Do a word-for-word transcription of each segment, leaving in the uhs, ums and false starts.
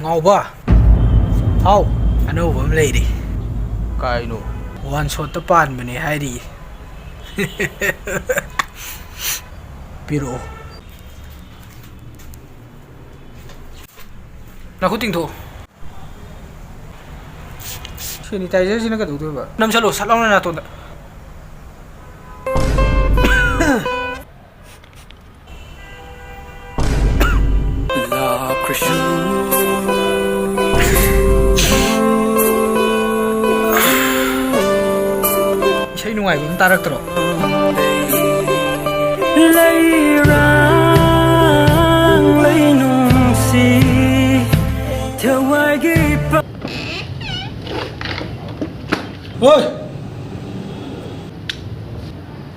ꯉꯥꯎꯕ, ꯍꯥꯎ, ꯑꯅꯧꯕ ꯑꯃ ꯂꯩꯔꯦ꯫ ꯀꯥꯏꯅꯣ? ꯋꯥꯟ ꯁꯣꯠꯇ ꯄꯥꯟꯕꯅꯦ ꯍꯥꯏꯔꯤ꯫ ꯄꯤꯔꯛꯑꯣ꯫ ꯅꯈꯨꯠ ꯇꯤꯡꯊꯣꯛꯑꯣ꯫ ꯁꯦꯅꯤꯇꯥꯏꯖꯔꯁꯤꯅ ꯀꯩꯗꯧꯗꯣꯏꯕ? ꯅꯝꯁꯜꯂꯣ, ꯁꯠ ꯂꯥꯎꯅ ꯅꯥꯇꯣꯟꯗ꯫ ꯏꯁꯩ ꯅꯨꯡꯉꯥꯏꯕ ꯑꯃ ꯇꯥꯔꯛꯇ꯭ꯔꯣ? ꯂꯩꯔꯥꯡ ꯂꯩꯅꯨꯡꯁꯤ ꯊꯋꯥꯏꯒꯤ ꯄ- ꯍꯣꯏ!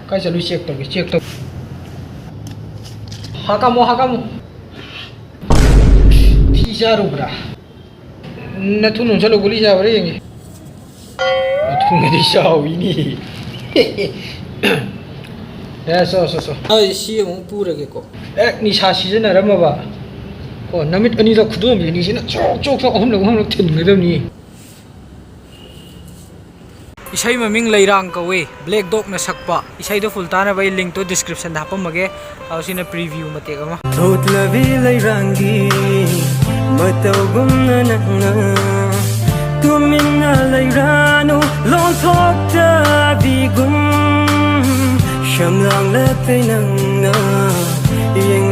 ꯀꯥꯏ ꯆꯠꯂꯨꯏ? ꯆꯦꯛ ꯇꯧꯒꯦ, ꯆꯦꯛ ꯇꯧ꯫ ꯍꯥꯀꯥꯝꯃꯣ, ꯍꯥꯀꯥꯝꯃꯣ꯫ ꯊꯤ ꯆꯥꯔꯨꯕ꯭ꯔꯥ? ꯅꯊꯨ ꯅꯨꯡꯁꯜꯂꯨ, ꯒꯨꯂꯤ ꯆꯥꯕ꯭ꯔꯥ ꯌꯦꯡꯒꯦ꯫ ꯅꯊꯨꯅꯗꯤ ꯆꯥꯎꯏꯅꯦ꯫ ꯑꯦ, ꯁꯣ, ꯁꯣ, ꯁꯣ꯫ ꯑꯩ ꯁꯤ ꯑꯃꯨꯛ ꯄꯨꯔꯒꯦꯀꯣ꯫ ꯑꯦ, ꯅꯤꯁꯥ ꯁꯤꯖꯤꯟꯅꯔꯝꯃꯕ? ꯀꯣ, ꯅꯃꯤꯠ ꯑꯅꯤꯗꯣ ꯈꯨꯗꯣꯝꯕꯤ ꯑꯅꯤꯁꯤꯅ ꯆꯣꯛ, ꯆꯣꯛ, ꯆꯣꯛ, ꯑꯍꯨꯝꯂꯛ, ꯑꯍꯨꯝꯂꯛ ꯊꯤꯟꯒꯗꯕꯅꯤ꯫ ꯏꯁꯩ ꯃꯃꯤꯡ ꯂꯩꯔꯥꯡ ꯀꯧꯋꯦ, ꯕ꯭ꯂꯦꯛ ꯗꯣꯛꯅ ꯁꯛꯄ꯫ ꯏꯁꯩꯗꯣ ꯐꯨꯜ ꯇꯥꯅꯕ ꯑꯩ ꯂꯤꯡꯛꯇꯣ ꯗꯤꯁꯀ꯭ꯔꯤꯞꯁꯟꯗ ꯍꯥꯞꯄꯝꯃꯒꯦ꯫ ꯑꯗꯣ ꯁꯤꯅ ꯄ꯭ꯔꯤꯚ꯭ꯌꯨ ꯃꯇꯦꯛ ꯑꯃ꯫ ꯊꯣꯠꯂꯕꯤ ꯂꯩꯔꯥꯡꯒꯤ ꯃꯇꯧꯒꯨꯝꯅ ꯅꯪꯅ ꯇꯨꯃꯤꯟꯅ ꯂꯩꯔꯥꯅꯨ, ꯂꯣꯟꯊꯣꯛꯇꯕꯤꯒꯨꯝ ꯁꯝꯂꯥꯡꯂꯛꯇꯩ ꯅꯪꯅ ꯌꯦꯡꯂꯛ